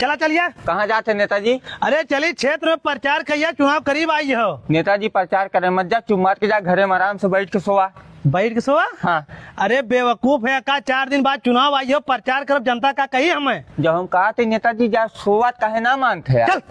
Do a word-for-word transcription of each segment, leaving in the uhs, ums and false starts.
चला चलिया। कहाँ जात है नेताजी? अरे चली, क्षेत्र में प्रचार कइया, चुनाव करीब आई हो। नेताजी, प्रचार करे मत जा, चुप मार के जा, घरे में आराम से बैठ के सोवा। बैठ के सोवा? हाँ। अरे बेवकूफ है का, चार दिन बाद चुनाव आई हो, प्रचार करब, जनता का कही हमें? जब हम कहा थे नेताजी जा सोवा, काहे ना मानत है यार? चल।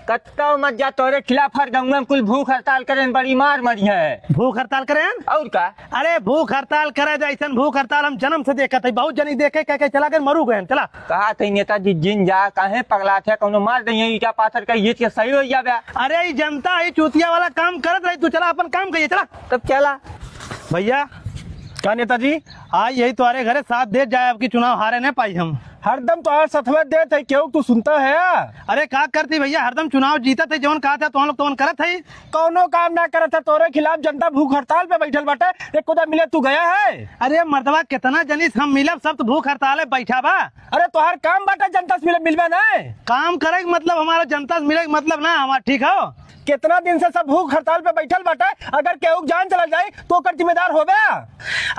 कत्तो मत जा, तोरे खिलाफ हर गंगा में कुल भूख हड़ताल करें, बड़ी मार मरी है। भूख हड़ताल करें? और का? अरे भूख हड़ताल करे, जैसन भूख हड़ताल हम जन्म से देखत है, बहुत जनी देखे, कह के चला गए, मरू गए, चला। कहा थे नेताजी, जिन जा, काहे पगला थे, कौनो मार दइहे ईटा पाथर का, ये चीज सही हो जावे। अरे ई जनता है, चूतिया वाला काम करत रही, तू चला अपन काम करिए, चला। तब चला। भैया। का नेताजी? आज यही तुम्हारे घरे साथ देत जाए, अब की चुनाव हारे न पाई हम। हरदम तोहार सथवा देत है, केहू तू सुनता है? अरे का करती भैया, हरदम चुनाव जीतत है, जौन कहा था तोहन लोग तौन करत है। कौनो काम ना करत है, तोरे खिलाफ जनता भूख हड़ताल पे बैठल बाटे, एक कोदा मिले तू गया है? अरे मर्दवा, कितना जनिस हम मिलब, सब तो भूख हड़ताल पे बैठा बा। अरे तोहार काम बाटे जनता से मिले, मिलबे ना। काम करे के मतलब हमारा, जनता से मिले के मतलब ना हमारा, ठीक हो? कितना दिन से सब भूख हड़ताल पे बैठल बाटे, अगर केहू के जान चला जाए तो ओकर जिम्मेदार होबे?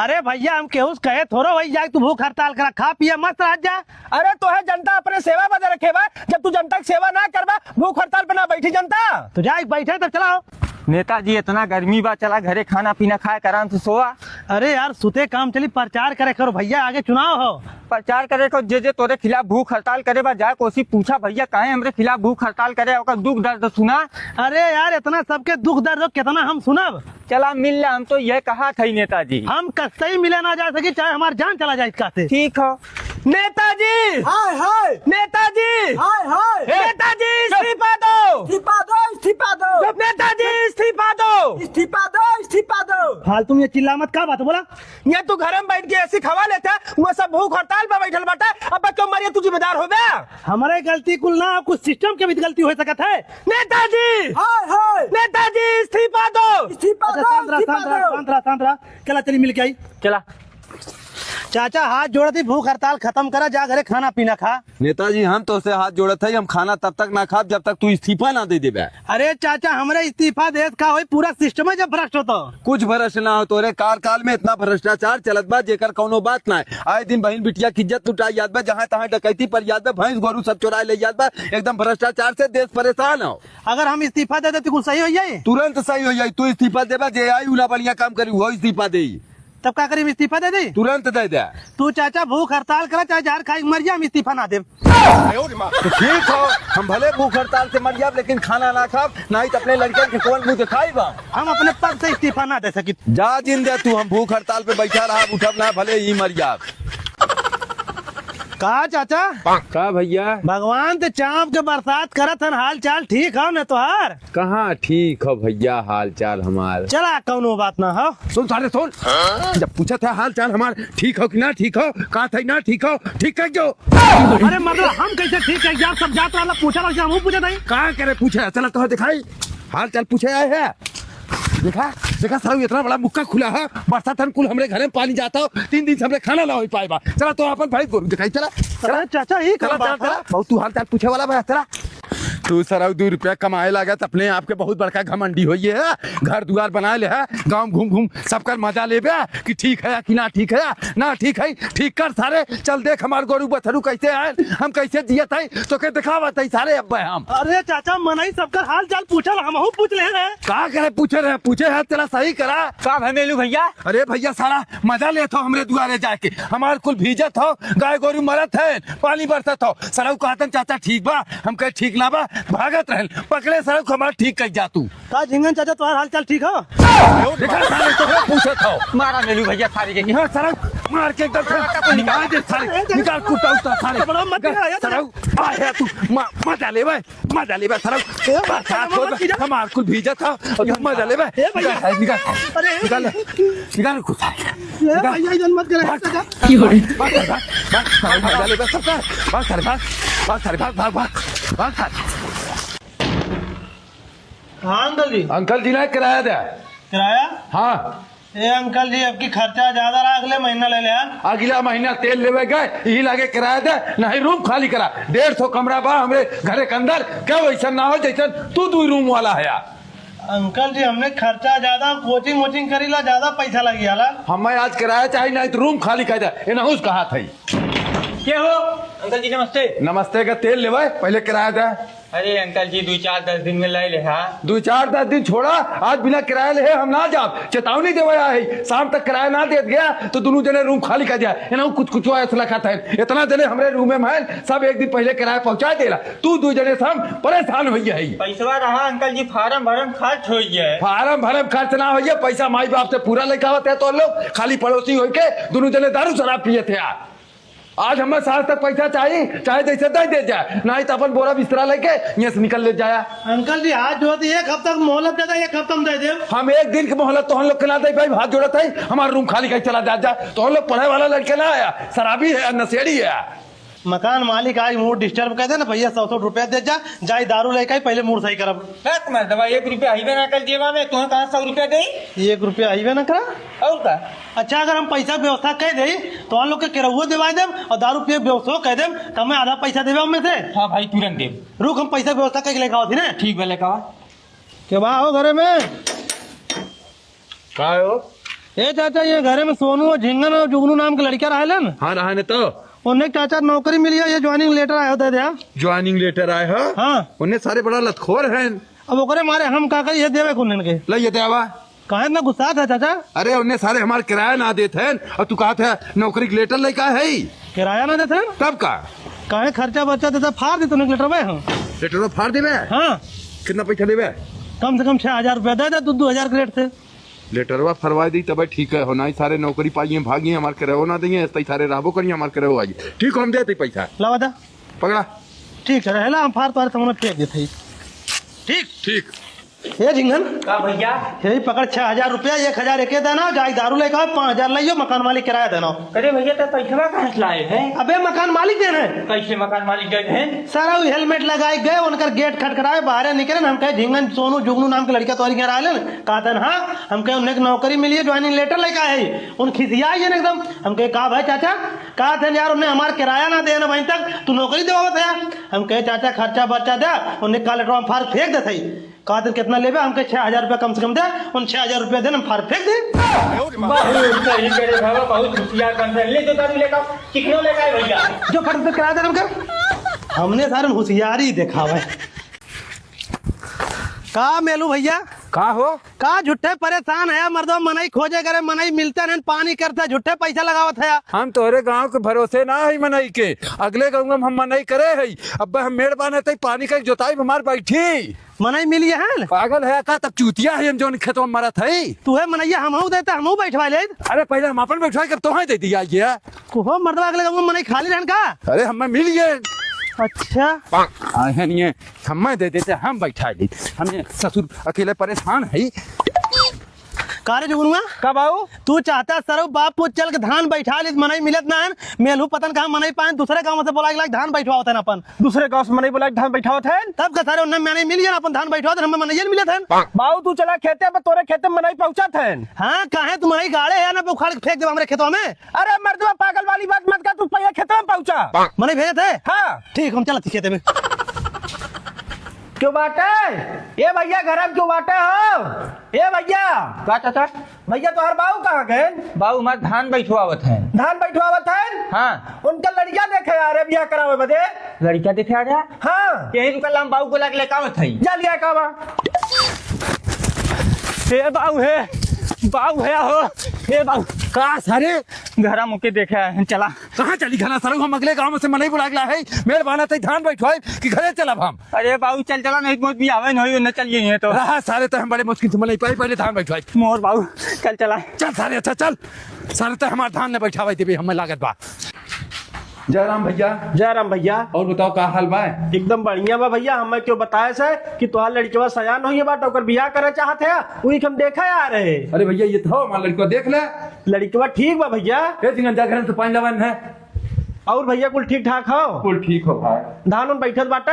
अरे भैया, हम केहू से कहे थोड़ो वही जाए, तू भूख हड़ताल करा, खा पिया मस्त रह जा। अरे तोहे जनता अपने सेवा बदे रखे बा, जब तू जनता की सेवा ना करबा, भूख हड़ताल पे ना बैठी जनता। तो जाए बैठे तब चलाओ। नेताजी, इतना गर्मी बा, चला घरे खाना पीना खाए के आराम से सोवा। अरे यार, सुते काम चली, प्रचार करे करो भैया, आगे चुनाव हो। प्रचार करे को जे जे तोरे खिलाफ भूख हड़ताल करे बा, जाए कोसी पूछा भैया काहे हमरे खिलाफ भूख हड़ताल करे, ओकर दुख दर्द सुना। अरे यार, इतना सबके दुख दर्द हो, कितना हम सुनब? चला मिल ले, हम तो ये कहा था ही नेताजी। हम कस्ते ही मिले ना जा सकी, चाहे हमार जान चला जाए इसका से। ठीक हो। नेताजी! हाय, हाय! नेताजी! हाय, हाय! नेताजी, इस्तीफा दो! इस्तीफा दो, इस्तीफा दो! नेताजी, इस्तीफा दो! इस्तीफा दो, इस्तीफा दो! फालतू में चिल्ला मत, का बात बोला? ये तू घर में बैठ के एसी खवा लेते, वो सब भूख हड़ताल पे बैठल बाटे, अब क्यों मरिए तू जिम्मेदार होबे? हमारे गलती कुल ना, कुछ सिस्टम के भी गलती हो सकत है। नेताजी! हाय, हाय! नेताजी, इस्तीफा दो! इस्तीफा अच्छा, दो, शांत रहा, इस्तीफा शांत रहा, दो! शांत रहा, शांत रहा। चला, चली मिल के आई। चला। चाचा, हाथ जोड़त ही, भूख हड़ताल खत्म करा, जा घरे खाना पीना खा। नेताजी, हम तोसे हाथ जोड़त हई, हम खाना तब तक ना खाब, जब तक तू इस्तीफा ना दे देबे। अरे चाचा, हमरे इस्तीफा देत का होई, पूरा सिस्टम है जब भ्रष्ट हो तो। कुछ भ्रष्ट ना हो, तोरे कार्यकाल में इतना भ्रष्टाचार चलत बा, जेकर कौनो बात ना है। आए दिन बहिन बिटिया की इज्जत लुटाई जात बा, जहाँ तहाँ डकैती पर जात बा, भैंस गोरू सब चुराए ले जात बा, एकदम भ्रष्टाचार से देश परेशान हो। अगर हम इस्तीफा दे देती, कुछ सही हो जाई? तुरंत सही हो जाई। तू इस्तीफा देबा, जे आई उ ना बढ़िया काम करी, वो इस्तीफा देई। तब का करी, हम इस्तीफा दे दी? तुरंत दे दे। तू चाचा भूख हड़ताल करा, चाहे जहर खाई मर जा, हम इस्तीफा ना देब। तो ठीक हो, हम भले भूख हड़ताल से मर जाब, लेकिन खाना ना खाब, नहीं तो अपने लड़कन के कौन मुंह दिखाई बा। हम अपने पद से इस्तीफा ना दे सकी। जा जिन दे तू, हम भूख हड़ताल पे बैठा रहा, उठब ना, भले ही मर जाब। का चाचा? का भैया? भगवान ते चाँप के बरसात करत हन, हाल चाल ठीक हो न तोहार? कहाँ ठीक हो भैया हाल चाल हमार? चला कौनो बात ना हो। सुन सारे सुन, जब पूछत है हाल चाल हमार ठीक हो कि ना ठीक हो, का थे ना ठीक हो, ठीक कर जो। अरे मतलब हम कैसे ठीक है यार, सब जात रहला पूछा रहा, हम पूछे नहीं। का करे पूछे, चला तो दिखाई, हाल चाल पूछे आए हैं। देखा, देखा साहब, इतना बड़ा मुक्का खुला है, बरसात हन कुल हमरे घरे में पानी जाता हो, तीन दिन से हमरे खाना ना हो पाए बा। चला तो अपन भाई गोरू दिखाई, चला, चला। अरे चाचा, ये चला, का चला, बात है? चला, बहुत तू हाल चाल पूछे वाला बा, चला। तू सरऊ दू रुपया कमाए लागत, अपने आप के बहुत बड़का घमंडी होइए है, घर दुआर बनाए ले है, गाँव घूम घूम सबकर मजा लेबे कि ठीक है कि ना ठीक है, ना ठीक है, ठीक कर सारे। चल देख हमार गोरू बछरू कैसे आए, हम कैसे जियत है, तो के दिखावत है सारे अब हम। अरे चाचा, मनई सबकर हाल चाल पूछल, हमहू पूछ ले रहे। का करे पूछे रहे, पूछे है तेरा सही करा। का भमेलू भैया? अरे भैया सारा मजा लेत हो हमरे दुआरे जाके, हमार कुल भीजत हो, गाय गोरू मरत है, पानी बरसत हो, सरऊ कहतन चाचा ठीक बा, हम कहे ठीक ना बा, भागत रहन, पकड़े सरऊ हमार ठीक कह जा तू। का झिंगन चाचा, तोहार हाल चाल ठीक हो? देखा सारे तोहरा पूछत हो। मारा मेलू भैया सारे के। निकाल सरऊ, मार के एकदम से मार दे सारे, निकाल कुत्ता उत्ता सारे। कपड़ा मत निकाल, निकाल सरऊ, आ है तू, मा-, मजा लेबे, मजा लेबे सरऊ। ए, बरसात मत होत बा, कीजा। हमार कुल भीजत हो, और तू मजा लेबे। ए भैया। निकाल, निकाल, अरे। निकाल, निकाल कुत्ता। ए निकाल। भैया, जन मत करे, भाग। चाचा। भाग, भाग, भाग, भाग, मजा लेबे, सब कर। भाग सारे, भाग, भाग सारे, भाग, भाग, भाग, भाग सारे। हाँ अंकल जी। अंकल जी ना किराया दे। किराया? हाँ। ए अंकल जी, अब की खर्चा ज्यादा रहा, अगले महीना ले ले यार। अगला महीना तेल लेवे गए, यही लागे किराया दे, नहीं रूम खाली करा। डेढ़ सौ कमरा बा हमरे घरे के अंदर, क्या वैसा ना हो जैसन तू दू रूम वाला है यार। अंकल जी, हमने खर्चा ज्यादा, कोचिंग वोचिंग करीला, ज्यादा पैसा लगी जाला। हमें आज किराया चाहिए, नहीं तो रूम खाली कर दे। ए नहुस कहा था। के हो? अंकल जी, नमस्ते। नमस्ते का तेल लेवे, पहिले किराया दे। अरे अंकल जी, दुइ चार दस दिन में ले ले, हाँ। दुइ चार दस दिन छोड़ा, आज बिना किराया लेहे हम ना जाब। चेतावनी देवे आए है, शाम तक किराया ना देत गया तो दुनू जने रूम खाली कर दिया। एना कुछ कुछ ऐसा लखत है, इतना जने हमरे रूम में है, सब एक दिन पहिले किराया पहुँचा देला। तू दुइ जने से हम परेशान होइए है। पैसवा रहा अंकल जी, फार्म भरम खर्च होइए। फार्म भरम खर्च ना होइए, पैसा माई बाप से पूरा लेके आवत है तो लोग खाली पड़ोसी होइके दुनू जने दारू शराब पियत है। आज हमें साँझ तक पैसा चाही, चाहे जैसे दे दे जाए, नहीं तो अपन बोरा बिस्तरा लेके यहाँ से निकल ले जाया। अंकल जी, हाथ जोड़ के एक हफ्ता की मोहलत दे दे, एक हफ्ता में दे दे। हम एक दिन की मोहलत तो हम लोग के ना दे भाई, हाथ जोड़त है, हमारा रूम खाली कहीं चला जा, जा। तो हम लोग पढ़े वाला लड़के ना आया, शराबी है, नशेड़ी है। मकान मालिक आज mood disturb कर दे ना भैया, सौ सौ रुपया दे जा, जाई दारू लेके आई, पहले मूड सही करब। है तुम्हारे दवा, एक रुपया हईबे ना कर जेबा में, तुम्हें कहाँ सौ रुपया दे? एक रुपया हईबे ना करा। और का? अच्छा, अगर हम पैसा व्यवस्था कर दे तो हम लोग के केरहुओ देवा देब और दारू पिए व्यवस्था कर देब, तो हमें आधा पैसा देबे हमें से। हाँ भाई, तुरंत देब। रुक, हम पैसा व्यवस्था करके लेके आवत ही ना। ठीक बा, लेके आवा। के बा हो घरे में? का हो? ए चाचा, ये घरे में सोनू और झिंगन और जुगनू नाम के लड़का रहेलन। हाँ, रहा ने तो। उन्हें चाचा नौकरी मिली है, ये joining letter आया होता है। Joining letter आया है? हाँ। उन्हें सारे बड़ा लतखोर हैं। अब ओकरे मारे हम का करी, ये देवे कौन इनके? ले ये देवा। काहे इतना गुस्सा था चाचा? अरे उन्हें सारे हमार किराया ना देत हैं और तू कहत है नौकरी के letter लेके है? किराया ना देत हैं? तब का? काहे खर्चा बर्चा देता, फाड़ देते उन्हें लेटर में हम। लेटर में फाड़ देबे? हाँ। कितना पैसा देबे? कम से कम छह हजार रुपया दे दे, दो दो हजार के रेट से। लेटरवा फरवाई दी तबे ठीक है, हो नाहीं सारे नौकरी पाइए भागिए, हमार किरायो ना दिए, ऐसे ही सारे रहबो करिए, हमार किरायो आई। ठीक हो, हम देते पैसा। लावा दा। पकड़ा। ठीक है, रहेला, हम फार तोरे सामने फेंक देते ही। ठीक? ठीक। ए झिंगन। का भैया? यही पकड़ छह हजार रुपया, एक हजार एके देना, जाई दारू लेके आओ, पाँच हजार लाइयो, मकान मालिक किराया देना। अरे भैया, तो पैसवा कहाँ से लाए हैं? अबे मकान मालिक देना है। कैसे मकान मालिक दे हैं? सारा वो helmet लगाए गए, उनकर gate खटखटाए, बाहरे निकरे, हम कहे झिंगन सोनू जुगनू नाम के लड़का तोहरी घर आलन, कहतन हाँ, हम कहे उन्हें एक नौकरी मिली है, joining letter लेके आए हैं। उन खिसियाई है एकदम। हम कहे का भाई चाचा, कहतन यार उन्हें हमार किराया ना देना वहीं तक, तू नौकरी देवावत है? हम कहे चाचा खर्चा बर्चा दे, उन्हें का लेटर हम फार फेंक देते ही। कहतन कितना लेबे? हम कहे छह हजार रुपया कम से कम दे, उन छह हजार रुपया देन हम फार फेंक दे। बहुत सही करे बाबा, बहुत होशियार बन रहे। ले तो दारू लेकर, कितनों लेकर आए भैया? जो फट से किराया दे हमके। हमने सारन होशियारी देखावे। का मेलू भैया? का हो? का झूठे परेशान है मर्दवा, मनई खोजे करे, मनई मिलते नहीं, पानी करते, झूठे पैसा लगावत है। हम तोहरे गांव के भरोसे ना है मनई के, अगले गांव में हम मनई करे है। अब हम मेड़ बाने तई पानी का जोताई हमार बैठी। मनई मिली है? पागल है का? तब चूतिया है हम जौन खेतवा में मरत है। तू है मनैया, हमहू देता, हमहू बैठवा ले। अरे पहले हम अपन बैठवा के तोहे दे दिया ये। कुहो मर्दवा अगले गाँव में मनई खाली रहन का? अरे हमें मिल गए। अच्छा। आए हैं नहीं, हमें दे देते, हम बैठा ले। हमें ससुर अकेले परेशान है। का रे जुगनुआ? का बाऊ? तू चाहता सरऊ बाप पूत चल के धान बैठा ले, मनई मिलत ना है, मेलहू पतन कहाँ मनई पाए, दूसरे गाँव से बोला के लाके धान बैठवावत है अपन। दूसरे गाँव से मनई बोला के धान बैठावत है? तब का सारे उन्हें मनई मिल गया, अपन धान बैठवावत है, हमें मनई मिलत है। बाऊ तू चला खेते में, तोरे खेते में मनई पहुँचत है। हाँ, काहे तू मनई गाड़े है ना, उखाड़ के फेंक देबा हमरे खेतवा में। अरे मर्दवा पागल वाली बात मत कर, तू पहले खेते में पहुँचा। मनई भेजत है? हाँ। ठीक, हम चलत ही खेते में। क्यों बाटे? ए भैया, घर में क्यों बाटे हो? ए भैया। का चाचा? भैया, तोहर बाऊ कहाँ गए? बाऊ हमार धान बैठवावत हैं। धान बैठवावत हैं? हाँ। उनका लड़िया देखे आ रहे बियाह करावे बदे। लड़िया देखे आ रहा? हाँ। यही रुका, हम बाऊ को लाके लेके आवत हई। जा लिया कावा। हे बाऊ हे, बाऊ हे हो, हे बाऊ। का सारे? घरा मुके देखे आए हैं, चला। कहाँ चली घना सरऊ? हम अगले गाँव से मनई बुला के ला है, मेड़ बाना तई धान बैठवाई कि घरे चलब हम? अरे बाऊ, चल चला, नहीं तो मौत भी आवे नहीं, न चलिए ये तो। रहा सारे, तो हम बड़े मुश्किल से मनई पाई, पहले धान बैठवाई। मोर बाऊ, चल चला। चल सारे, अच्छा चल। सारे तो हमार धान न बैठावे देबे, हमें लागत बा। जय राम भैया। जय राम भैया। और बताओ, का हाल बा? एकदम बढ़िया बा भैया। हमें क्यों बताए से कि तोहार लड़कवा सयान होइए बाटे, ओकर बियाह करे चाहत है, वही हम देखे आ रहे। अरे भैया, ये तो हमार लड़कवा, देख ले। लड़कवा ठीक बा भैया। ए, जिंगन जा, घर से पानी लावन है। और भैया, कुल ठीक ठाक हो? कुल ठीक हो भाई। धान उन बैठत बाटे?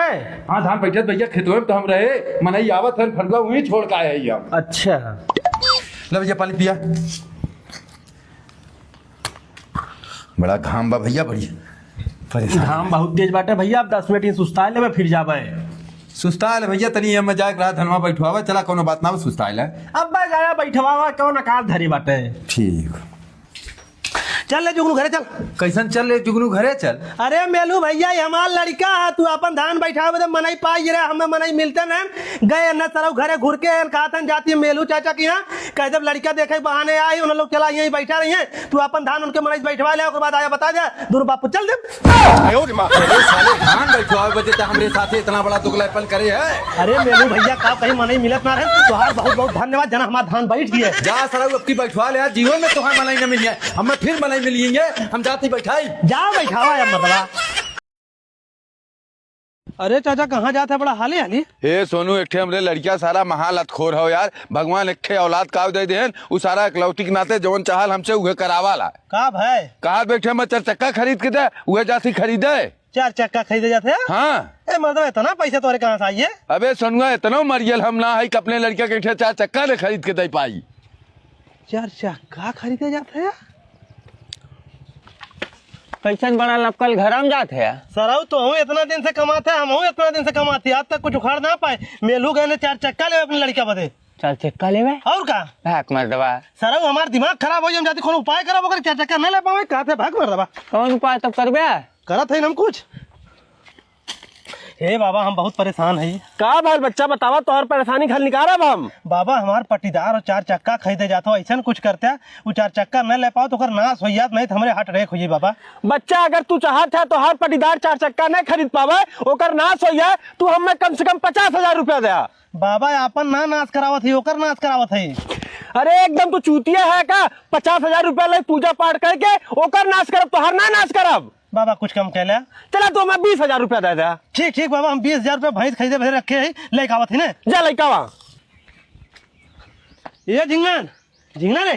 हाँ, धान बैठत भैया, खेतवे में तो हम रहे, मनई आवत है, फरुआ वहीं छोड़ के आए हैं हम। अच्छा। ले भैया, पानी पिया। बड़ा घाम बा भैया, बड़ी परेशान। घाम बहुत तेज बाटे भैया, अब दस मिनट ही सुस्ता लेबे, फिर जाबे। सुस्ता ले भैया, तनी एमे जाके रहा, धनवा बैठवावे, चला, कोनो बात ना, सुस्ता ले। अब बस आया बैठवावा, कौन अकाल धरी बाटे। ठीक। चल ले जुगनू घरे चल। कैसन चल ले जुगनू घरे चल? अरे मेलू भैया, ये हमार लड़िका है, तू अपन धान बैठावे बदे मनई पाई रे, हमें मनई मिलते न। गए न सरऊ घरे घुर के, कहा था जाती मेलू चाचा की यहाँ, कह जब लड़िका देखे बहाने आई, उन लोग चला यहीं बैठा रही हैं, तू अपन धान उनके मनई बैठवा ले, ओकर बाद आया बता दे, दूर बापू चल दे। अरे साले, धान बैठवावे बदे त हमरे साथे इतना बड़ा दुगलापन करे है। अरे मेलू भैया, का कहीं मनई मिलत ना रहे, तोहार बहुत बहुत धन्यवाद, जना हमार धान बैठ गए। जा सरऊ, अब की बैठवा ले, आज जीवन में तोहार मनई न मिली है, हमें फिर मनई मिलिएंगे, हम जाती बैठाई। जा बैठावा यार, मतलब। अरे चाचा, कहाँ जात है बड़ा हाली हाली? ए सोनू, एक ठे हमरे लड़किया सारा महालतखोर हो यार, भगवान एक ठे औलाद काव दे देहन, उ सारा इकलौती के नाते जवन चाहल हमसे उहे करावाला। का भाई? कहा बैठे मैं चार चक्का खरीद के दे, उहे जाती खरीदे। चार चक्का खरीदे जात है? हाँ। ए मर्दवा, इतना पैसा तोरे कहाँ से आई है? अबे सोनुआ, इतना मरियल हम ना है कि अपने लड़किया के एक ठे चार चक्का न खरीद के दे पाई। चार चक्का खरीदे जात है? कैसन बड़ा लपकल घरम जात है? सरऊ, तोहू इतना दिन से कमात है, हमहू इतना दिन से कमात है, आज तक कुछ उखाड़ ना पाए। मेलू गए ने चार चक्का लेवे अपने लड़का बदे। चार चक्का लेवे? और का? भाग मर्दवा। सरऊ, हमार दिमाग खराब हो जाए, हम जाती कोनो उपाय करब, ओकर चार चक्का नहीं ले पावे, कहते भाग मर्दवा। कौन उपाय तब करबे? करत है हम कुछ। हे बाबा, हम बहुत परेशान हई। का भल बच्चा, बतावा, तोहर परेशानी के हल निकारब हम। बाबा, हमार पट्टीदार और चार चक्का खरीदे जात हो, ऐसन कुछ करते, उ चार चक्का न ले पाओ तो ओकर नाश हो जात, नहीं तो हमरे हार्ट अटैक हो जाई बाबा। बच्चा, अगर तू चाहत है तोहर पट्टीदार चार चक्का नहीं खरीद पावे, ओकर नाश हो जाए, तू हमें कम से कम पचास हजार रुपया दे। बाबा, आपन ना नाश करावत ही, ओकर नाश करावत ही। अरे एकदम तू चूतिया है का? पचास हजार रुपया ले पूजा पाठ करके ओकर नाश करब, तोहर ना नाश करब। बाबा, कुछ कम कह ले। चला, तू हमें बीस हजार रुपया दे दे। ठीक, ठीक बाबा, हम बीस हजार रुपया भैंस खरीदे बदे रखे ही, लेके आवत ही ने। जा, लेके आवा। ये झिंगन, झिंगना रे,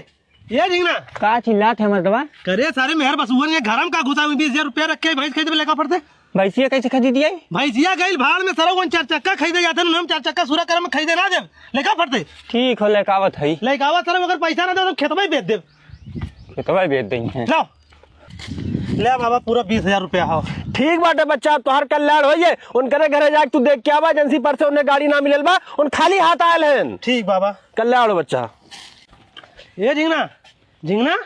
ये झिंगना। का चिल्लात है मर्दवा? करे सारे मेहर बसुअन के घरम का घुसा हुई, बीस हजार रुपया रखे ही, भैंस खरीदे बदे लेके पड़ते। भैंसिया कैसे खरीदी आई? भैंसिया गइल भाड़ में, सरऊ, उन चार चक्का खरीदे जाते, हम चार चक्का सूरा करम में खरीदे ना देब, लेके पड़ते। ठीक हो, लेके आवत है। लेके आवत सरऊ, अगर पैसा ना दे तो खेतवा ही बेच देब। खेतवा बेच देई हैं। लाओ। ले बाबा, पूरा बीस हजार रुपया हो। ठीक बाटे बच्चा, तोहर कल्याण होइए। उनकरे घरे जाके तू देख के आवा, एजेंसी पर से उन्हें गाड़ी ना मिलल बा, उन खाली हाथ आयल हैं। ठीक बाबा। कल्याण हो बच्चा। ए झिंगना, झिंगना,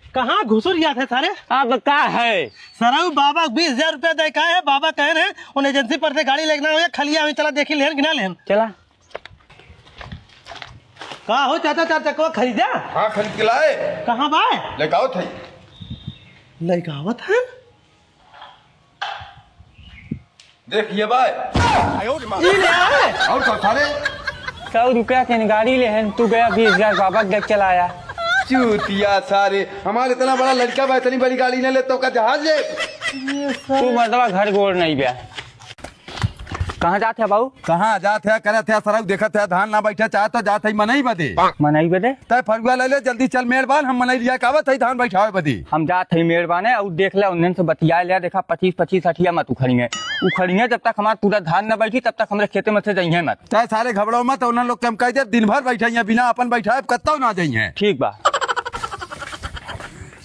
कहाँ घुसुर गया था सारे? अब का है? सरऊ, बाबा बीस हजार रुपया दे का है, बाबा कहे रहे, उन एजेंसी पर से गाड़ी लेके ना हो, खलिया हुई, चला देखी लेहन कि ना लेहन। चला। का हो चाचा, चार चक्का खरीदा? हाँ, खरीद के लाए। कहाँ बा? लेके आवत है। लेके आवत है? देख ये बा। ई ले आए। और का सारे? सौ रुपया के गाड़ी लेहन, तू गया बीस हजार बाबा के देख चलाया। चूतिया सारे, हमारे इतना बड़ा लड़का बा, इतनी बड़ी गाड़ी ना ले तो का जहाज ले? तू मतलब घर गोड़ नहीं बे। कहाँ जात है बाबू? कहाँ जात है, करत है, सरऊ देखत है, धान ना बैठे चाहत तो जात है मनई बदे। मनई बदे? तय फरुआ ले ले, जल्दी चल मेड़ बान, हम मनई लिया के आवत है धान बैठावे बदे। हम जात है मेड़ बाने, और देख ले, उन्हन से बतिया ले, देखा पच्चीस पच्चीस अठिया मत उखड़िए, उखड़िए, जब तक हमार पूरा धान न बैठी, तब तक हमरे खेते में से जइहे मत। तय सारे घबराओ मत, उन्हन लोग के हम कह दे, दिन भर बैठे हैं बिना अपन बैठाए, कत्तो ना जइहे। ठीक बा।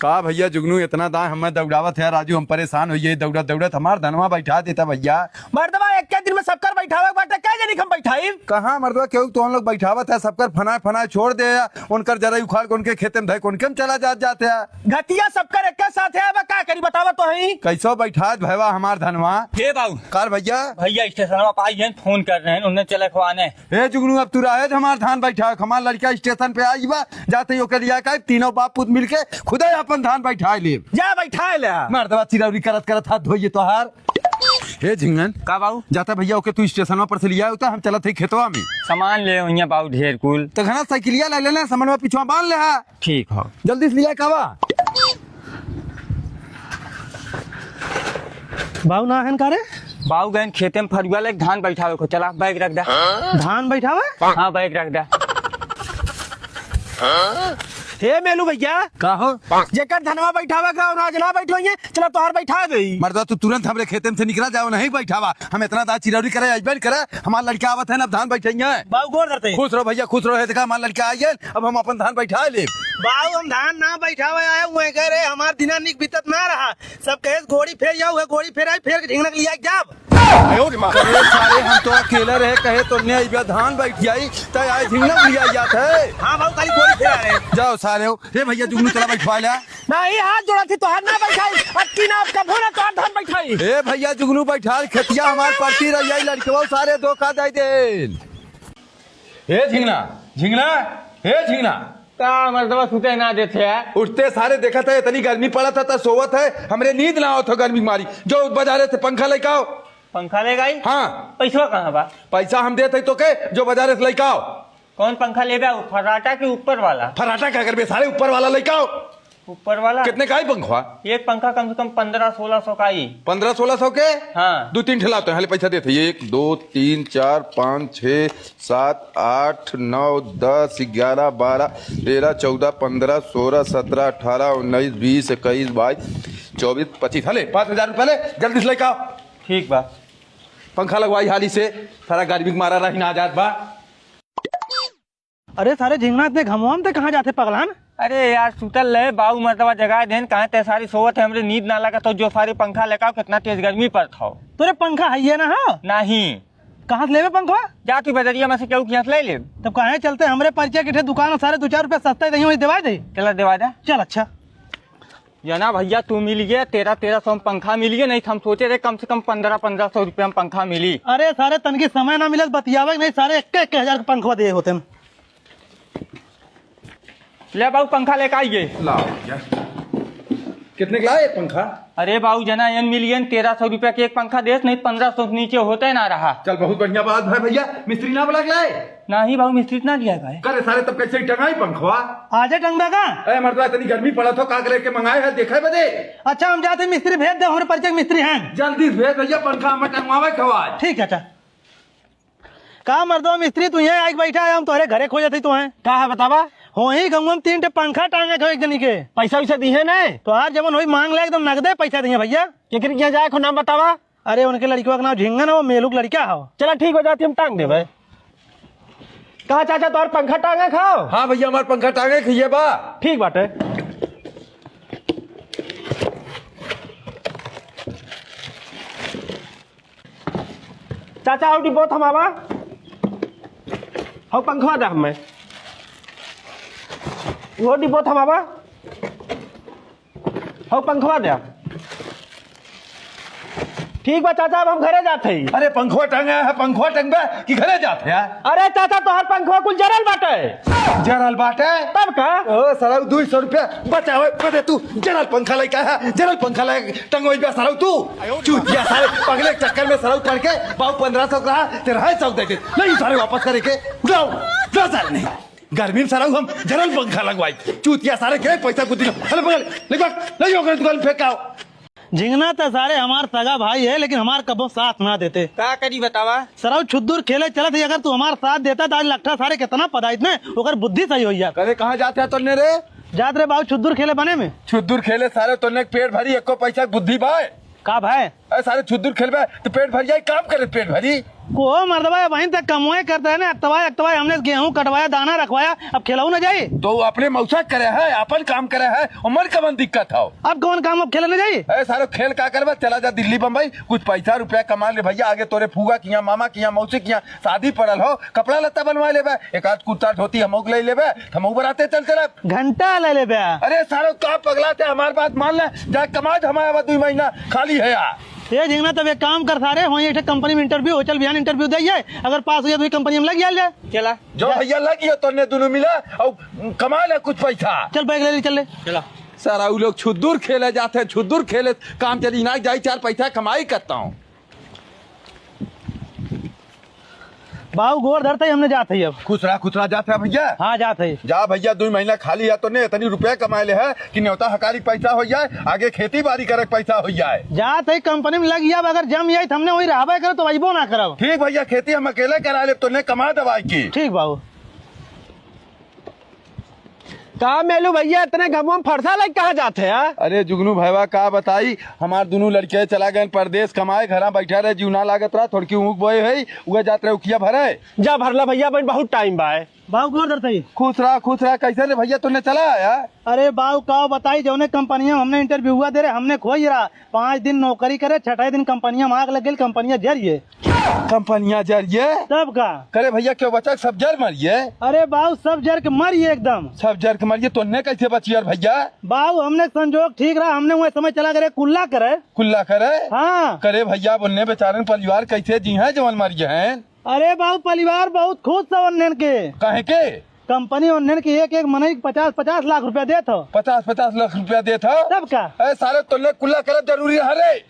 का भैया जुगनू, इतना दाएं हमें दौड़ावत है राजू, हम परेशान होइए, दौड़त दौड़त हमार धनवा बैठा देता भैया। मर्दवा, एक के दिन में सबकर बैठावे के बाटे, कै जनी के हम बैठाई? कहाँ मर्दवा, केहू तो हम लोग बैठावत है, सबकर फनाए फनाए छोड़ दे, उनकर जरा उखाड़ के उनके खेते में धए के उनके में चला जात जात है। घटिया सबकर एक साथ है, अब का करी बतावा तो ही। कैसो बैठात भैया हमार धनवा। हे बाबू। कार भैया। भैया स्टेशनवा पे आई हैं, फोन कर रहे हैं, उन्हें चले खुआने। हे जुगनू, अब तू रहे हमार धान बैठावे, हमार लड़का स्टेशन पे आई बा, जाते ही ओके लिया के तीनों बाप पूत मिलके खुदे अपन धान बैठाए लेब। जा बैठाए ले। मर्दवा चिरौरी करत करत हाथ धोइए तोहार। हे झिंगन। का बाबू? जाता भैया ओके तू स्टेशनवा पर से लिया होता, हम चलत है खेतवा में। सामान ले होइया बाबू ढेर कुल। तो घना साइकिलिया ले लेना, सामानवा पिछवा बांध ले हा। ठीक हो। जल्दी से लिया कावा। बाऊ ना हन का रे? बाऊ गए खेते में फरुआ लेके धान बैठावे को। चला बैग रख दे। धान बैठावे? हाँ, बैग रख दे। हे मेलू भैया। का हो? जेकर धनवा बैठावे का और आज ना बैठो ये, चला तोहार बैठा दे। मर्दा तू तुरंत हमरे खेते में से निकला जाओ, नहीं बैठावा। हम इतना दा चिरौरी करे, अइबे न करे, हमार लड़का आवत है ना, अब धान बैठेंगे। बाऊ गोर धरते। खुश रहो भैया, खुश रहो। हे देखा, हमार लड़का आइए, अब हम अपन धान बैठा ले। बाऊ हम धान ना बैठावे आए हुए, कह रहे हमार दिना निक बीतत ना रहा। सब कहे घोड़ी फेर जाओ, है घोड़ी फेर आई, फेर के झिंगनक लिया जाब। अरे सारे, हम तो अकेले रहे, कहे तो ने अइबे धान बैठ जाई, तय आए झिंगनक लिया जात है। हाँ बाऊ, खाली घोड़ी फेर आ रहे। जाओ सारे हो। हे भैया जुगनू चला बैठवा ले। नाही, हाथ जोड़त ही, तोहार ना बैठाई। अब की ना, अब कभो ना तोहार धान बैठाई। ए भइया जुगनू, बैठाल खेतिया हमार परती रही, लड़कवा सारे धोखा दे देन। ए झिंगना, झिंगना, ए झिंगना। का मर्दवा सुते ना देते है? उठते सारे देखत है, इतनी गर्मी पड़त है, त सोवत है। हमरे नींद ना आवत हो गर्मी मारी। जो बाजारे से पंखा लेके आओ। पंखा लेके आई? हाँ। पैसवा कहाँ बा? पैसा हम देत है तोके, जो बाजारे से लेके आओ। कौन पंखा लेबे? वो फर्राटा के ऊपर वाला? फर्राटा का करबे सारे, ऊपर वाला लेके आओ। ऊपर वाला? कितने का आई पंखवा? एक पंखा कम से कम पन्द्रह सोलह सौ का आई। पन्द्रह सोलह सौ के? हाँ। दो तीन ठे लाते हैं, हाले पैसा देते हैं। एक, दो, तीन, चार, पाँच, छः, सात, आठ, नौ, दस, ग्यारह, बारह, तेरह, चौदह, पन्द्रह, सोलह, सत्रह, अठारह, उन्नीस, बीस, इक्कीस, बाईस, चौबीस, पच्चीस। हले, पाँच हजार रुपया ले, जल्दी से लेके आओ। ठीक बा। पंखा लगवाई हाली से, सारा गर्मी के मारा रही ना जात बा। अरे सारे झिंगना, इतने घमवा में ते कहाँ जाते पगलान? अरे यार, सुतल रहे, बाऊ मर्दवा जगाए देन, कहाँ ते सारी सोवत है, हमरे नींद ना लगा, तो जो सारी पंखा लेके आओ, कितना तेज गर्मी पड़त हो। तोरे पंखा है ये ना हो? नहीं। कहाँ से लेबे पंखवा? जा तू बजरिया में से केहू के यहाँ से ले ले। तब काहे चलते, हमरे परिचय के ठे दुकान है, सारे दो चार रुपया सस्ता ही दही, वहीं देवा दे। चला देवा दे। चल अच्छा। या ना भइया, तू मिल गया, तेरह तेरह सौ में पंखा मिल गया, नहीं तो हम सोचे रहे कम से कम पन्द्रह पन्द्रह सौ रुपया में पंखा मिली। अरे सारे तनकी समय ना मिलत बतियावे, नहीं सारे एक एक हजार के पंखवा दे होते हैं। ले बाबू, पंखा लेके आइए। लाओ भइया। कितने के लाए एक पंखा? अरे बाबू, जना एन मिल गए, तेरह सौ रुपया के एक पंखा देस, नहीं पन्द्रह सौ से नीचे होते ना रहा। चल, बहुत बढ़िया बात है भइया। मिस्त्री ना बुला के लाए? नहीं बाबू, मिस्त्री ना लिया भाई। करे सारे, तब कैसे टंगाई पंखवा? आजे टंगबा का? ए मर्दवा, इतनी गर्मी पड़त हो, का करे के मंगाए है, देखे बदे। अच्छा, हम जाते मिस्त्री भेज दे, हमरे परिचय के मिस्त्री हैं। जल्दी से भेज भइया, पंखा हमें टंगवावे के हवा। ठीक है, अच्छा। का मर्दवा मिस्त्री, तू यहाँ आके बैठा है, हम तोहरे घरे खोजत ही तो हैं। का है बतावा? हो ही गंगवा में तीन ठे पंखा टांगे के एक जनी के। पैसा वैसा दिहे नहीं? तोहार जवन होई मांग ले, एकदम नगदे पैसा दिहे भइया। केकरे के यहाँ जाए को नाम बतावा। अरे उनके लड़कवा के नाम झिंगन है, वो मेलू के लड़का है। चला ठीक हो जाती, हम टांग देबे। कहा चाचा, तोहार पंखा टांगे खाओ? हाँ भइया, हमार पंखा टांगे खइए बा। ठीक बाटे। चाचा, हौ डिब्बो थमावा। हौ पंखवा दे हमें। वो डिब्बो थमावा। हौ पंखवा दे। ठीक बा चाचा, अब हम घरे जात हई। अरे पंखवा टंगा है, पंखवा टंगबे कि घरे जात है? अरे चाचा, तोहार पंखवा कुल जरल बाटे। जरल बाटे? तब का? ओ, साला, दुई सौ रुपया बचावे बदे तू जरल पंखा लेके आया, जरल पंखा लेके टंगोई बे, साला, तू। चूतिया, साले, पगले के चक्कर में, साला, पड़ के, बाऊ पन्द्रह सौ का रहा, तेरह सौ दे दे। नहीं, साले, वापस करे के। लाओ, ला, साले, नहीं। गर्मी में, साला, हम जरल पंखा लगवाई। चूतिया, साले, के पैसा कुछ दिलो। अरे, पकड़, ले, ले, ओकरे दुकान फेंक आओ। झिंगना त सारे हमार सगा भाई है, लेकिन हमार कबो साथ ना देते। का करी बतावा? सरऊ छुद्दुर खेले चलत ही, अगर तू हमार साथ देता त आज लट्ठा सारे कितना पदाइत ने, ओकर बुद्धि सही होई जात। अरे कहाँ जात है तोने रे? जात रे बाबू छुद्दुर खेले बने में। छुद्दुर खेले सारे तोने पेट भरी, एको पैसा के बुद्धि बाय? का भाई? अरे सारे छुद्दुर खेलबे तो पेट भर जाई, काम करे पेट भरी। को मर्दवा, वहीं तक कमवाए करता है ना, अक्तवाए अक्तवाए हमने गेहूं कटवाया, दाना रखवाया, अब खेलऊ ना जाई। तो वो अपने मौसा करे है, अपन काम करे है, उमर कवन दिक्कत हो? अब कौन काम, अब खेले ना जाई? अरे सारो खेल का करबे, चला जा दिल्ली बम्बई, कुछ पैसा रुपया कमा ले भइया, आगे तोरे फूआ किहाँ, मामा किहाँ, मौसी किहाँ शादी पड़ल हो, कपड़ा लत्ता बनवा लेबे, एक आध कुर्ता धोती हमहू के ले लेबे, हमहू बराते चल चलब। घंटा ले लेबे। अरे सारो का पगला थे, हमार बात मान ले, जा कमा, हमारा बा दुई महीना खाली है यार। ए झिंगना, तब एक काम कर सारे, होई एक ठे कंपनी में इंटरव्यू हो, चल बिहान इंटरव्यू दे आए, अगर पास हो जाए तो ये कंपनी में लग जाए। चला। जो भइया लग गया तोने दोनों मिला और कमा ले कुछ पैसा। चल बैग ले ले, चल ले। चला। सारा उ लोग छुद्दुर खेले जाते हैं, छुद्दुर खेले काम चली ना जाई, चार पैसा कमाई करता हूँ। बाऊ गोर धरते ही हमने जात है अब। खुश रहा, खुश रहा, जात है भइया। हाँ, जात है। जा भइया, दुई महीना खाली है तोने इतनी रुपया कमाए ले है कि न्योता हकारी पैसा हो जाए, आगे खेती बाड़ी करे के पैसा हो जाए। जात है कंपनी में लग जाब, अगर जम जाई त हमने वही रहबे करब, तो अइबो ना करब। ठीक भइया, खेती हम अकेले करा लेब, तोने कमा दवाई की। ठीक बाऊ। का मेलू भइया, इतने घमवा में फरसा लग कहाँ जात है यार? अरे जुगनू भइया, का बताई, हमार दुनू लड़के चला गए परदेस कमाए, घरा बैठा रहे, जीव ना लागत रहा, थोड़की ऊख बोए है, उहे जात रहे उखिया भरे। जा भरला भइया, बहन बहुत टाइम बा है। बाऊ गोर धरते ही। खुश रहा, खुश रहा। कैसे रे भइया, तूने चला आया? अरे बाऊ, का बताई, जौने कंपनिया में हमने इंटरव्यूआ दे रहे, हमने खोई रहा, पाँच दिन नौकरी करे, छठे दिन कंपनिया में आग लग गई, कंपनिया जरिए। कंपनिया जरिए? तब का? करे भइया, केउ बचा, सब जर मरिए? अरे बाऊ, सब जर के मरिए एकदम। सब जर के मरिए, तोन्ने कैसे बचिए यार भइया? बाऊ, हमने संजोग ठीक रहा, हमने वह समय चला करे कुल्ला करे। कुल्ला करे? हाँ। करे भइया, बोलने बेचारन परिवार कैसे जी हैं जवन मरिए हैं? अरे बाऊ, परिवार बहुत खुश है उन्हन के। काहे के? कंपनी उन्हन के एक एक मनई के पचास पचास लाख रुपया देत हो। पचास पचास लाख रुपया देत हो? तब का? ए सारे, तोन्ने कुल्ला करब जरूरी है रे।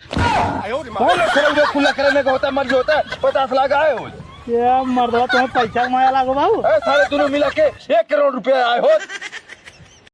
बहुत लोग खड़े हुए कुल्ला करने का होता, मर्जी होता है, पचास लाख आए हो। ये मर्दवा, तुम्हें पैसा माया लागो बाऊ। ए सारे, दोनों मिला के एक करोड़ रुपया आए हो।